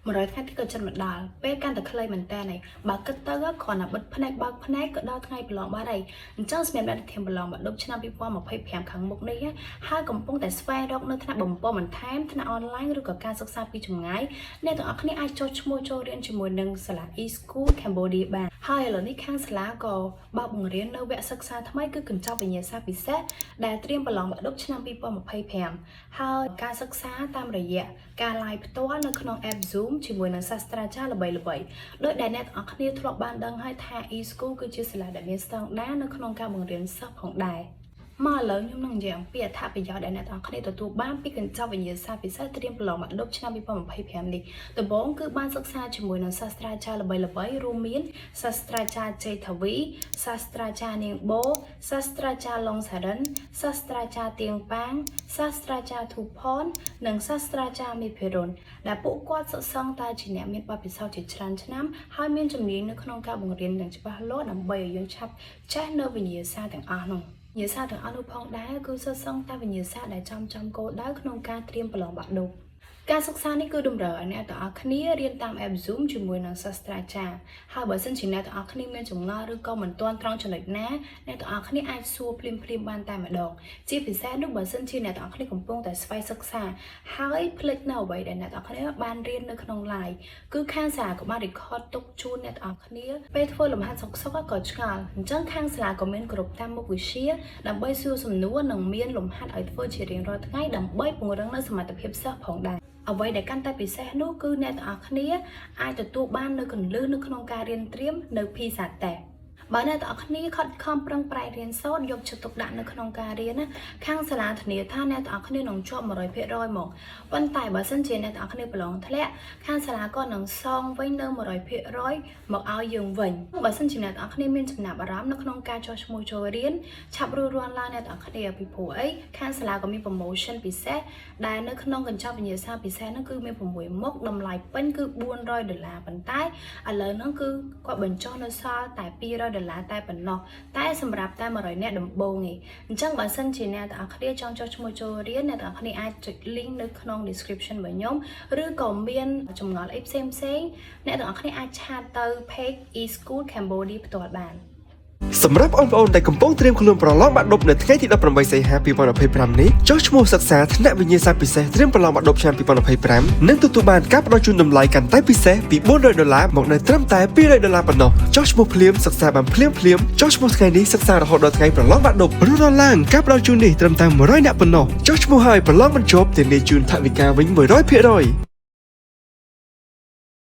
100ថ្ងៃទៀតក៏ចិត្តមកដល់ពេលកាន់តែខ្លីមែនតើហើយបើគិតទៅគ្រាន់តែបិទភ្នែកបើកភ្នែកក៏ដល់ថ្ងៃប្រឡងបាត់ហើយអញ្ចឹងសម្រាប់អ្នកដែលត្រៀមប្រឡងបាក់ឌុបឆ្នាំ2025ខាងមុខនេះហើយកំពុងតែស្វែងរកនៅថ្នាក់បំពន់បន្ថែមថ្នាក់អនឡាញឬក៏ការសិក្សាពីចម្ងាយអ្នកទាំងអស់គ្នាអាចចុះឈ្មោះចូលរៀនជាមួយនឹងសាលា e-school Cambodia បានហើយឥឡូវនេះខាងសាលាក៏បើកបង្រៀននៅវគ្គសិក្សាថ្មីគឺកញ្ចប់វិញ្ញាសាពិសេសដែលត្រៀមប្រឡងបាក់ឌុបឆ្នាំ2025ហើយការសិក្សាតាមរយៈការ live ផ្ទាល់នៅក្នុង app Zoom ជាមួយនឹងសាស្ត្រាចារ្យល្បីៗដោយដែលអ្នកទាំងអស់គ្នាធ្លាប់បានដឹងហើយថា e-school គឺជាសាលាដែលមានស្តង់ដារនៅក្នុងការបង្រៀនសិស្សផងដែរមកឥឡូវខ្ញុំនឹងនិយាយអំពីអត្ថប្រយោជន៍ដែលអ្នកទាំងអស់គ្នាទទួលបានពីកញ្ចប់វិញ្ញាសាពិសេសត្រៀមប្រឡងបាក់ឌុបឆ្នាំ2025នេះដំបូងគឺបានសិក្សាជាមួយនឹងសាស្ត្រាចារ្យល្បីៗរួមមានសាស្ត្រាចារ្យជ័យថាវីសាស្ត្រាចារ្យនាងបូសាស្ត្រាចារ្យឡុងសារិនសាស្ត្រាចារ្យទៀងប៉ាងសាស្ត្រាចារ្យធូផននិងសាស្ត្រាចារ្យមេភិរុនដែលពួកគាត់សុទ្ធសឹងតែជាអ្នកមានបទពិសោធន៍ជាច្រើនឆ្នាំហើយមានជំនាញនៅក្នុងការបង្រៀនយ៉ាងច្បាស់លាស់ដើម្បីឲ្យយើងឆាប់ចេះនៅវិញ្ញាសាទាំងអស់នោះវិញ្ញាសាទាំងអស់នោះផងដែរគឺសុទ្ធសឹងតែវិញ្ញាសាដែលចំចំគោលដៅក្នុងការត្រៀមប្រឡងបាក់ឌុបការសិក្សានេះគឺតម្រូវឲ្យអ្នកទាំងអស់គ្នារៀនតាម app Zoom ជាមួយនឹងសាស្ត្រាចារ្យហើយបើសិនជាអ្នកទាំងអស់គ្នាមានចម្ងល់ឬក៏មិនទាន់ត្រង់ចំណុចណាអ្នកទាំងអស់គ្នាអាចសួរភ្លាមៗបានតែម្ដងជាពិសេសនោះបើសិនជាអ្នកទាំងអស់គ្នាកំពុងតែស្វែងសិក្សាហើយភ្លេចនៅអ្វីដែលអ្នកទាំងអស់គ្នាបានរៀននៅក្នុង live គឺខាងសាលាក៏បាន record ទុកជូនអ្នកទាំងអស់គ្នាពេលធ្វើលំហាត់សុខសុខក៏ឆ្ងល់អញ្ចឹងខាងសាលាក៏មានគ្រប់តាមមុខវិជ្ជាដើម្បីសួរសំណួរនិងមានលំហាត់ឲ្យធ្វើជារៀងរាល់ថ្ងៃដើម្បីពង្រឹងនូវសមត្ថភាពសិស្សផងដែរអ្វីដែលកាន់តែពិសេសនោះគឺអ្នកទាំងអស់គ្នាអាចទទួលបាននូវគន្លឹះនៅក្នុងការរៀនត្រៀមនៅ PSAT តេស្តបើអ្នកទាំងអស់គ្នាខិតខំប្រឹងប្រែងរៀនសូត្រយកចិត្តទុកដាក់នៅក្នុងការរៀនណាខាងសាលាធានាថាអ្នកទាំងអស់គ្នានឹងជាប់100%មកប៉ុន្តែបើសិនជាអ្នកទាំងអស់គ្នាប្រឡងធ្លាក់ខាងសាលាក៏នឹងសងវិញនៅ100%មកឲ្យយើងវិញបើសិនជាអ្នកទាំងអស់គ្នាមានចំណាប់អារម្មណ៍នៅក្នុងការចុះឈ្មោះចូលរៀនឆាប់រួសរាន់ឡើងអ្នកទាំងអស់គ្នាពីព្រោះអីខាងសាលាក៏មាន promotion ពិសេសដែលនៅក្នុងកញ្ចប់វិញ្ញាសាពិសេសហ្នឹងគឺមាន6មុខតម្លៃពេញគឺ400ដុល្លារប៉ុន្តែឥឡូវហ្នឹងគឺគាត់បញ្ចុះនៅសល់តែ200ដុល្លារតែប៉ុណ្ណោះតែសម្រាប់តែ100នាក់ដំបូងឯងអញ្ចឹងបើសិនជាអ្នកទាំងអស់គ្នាចង់ចុះឈ្មោះចូលរៀនអ្នកទាំងអស់គ្នាអាចចុច link នៅក្នុង description របស់ខ្ញុំឬក៏មានចម្ងល់អីផ្សេងផ្សេងៗអ្នកទាំងអស់គ្នាអាច chat ទៅ page eSchool Cambodia ផ្ទាល់បាន។ សម្រាប់បងប្អូនដែលកំពុងត្រៀមខ្លួនប្រឡងបាក់ឌុបនៅថ្ងៃទី18សីហា2025នេះចុះឈ្មោះសិក្សាថ្នាក់វិញ្ញាសាពិសេសត្រៀមប្រឡងបាក់ឌុបឆ្នាំ2025និងទទួលបានការផ្ដល់ជូនតម្លៃកាន់តែពិសេសពី400ដុល្លារមកនៅត្រឹមតែ200ដុល្លារប៉ុណ្ណោះចុះឈ្មោះភ្លាមសិក្សាបានភ្លាមភ្លាមចុះឈ្មោះថ្ងៃនេះសិក្សារហូតដល់ថ្ងៃប្រឡងបាក់ឌុបរួសរាន់ឡើងការផ្ដល់ជូននេះត្រឹមតែ100នាក់ប៉ុណ្ណោះចុះឈ្មោះហើយប្រឡងមិនជាប់ធានាជូនថវិកាវិញ100%។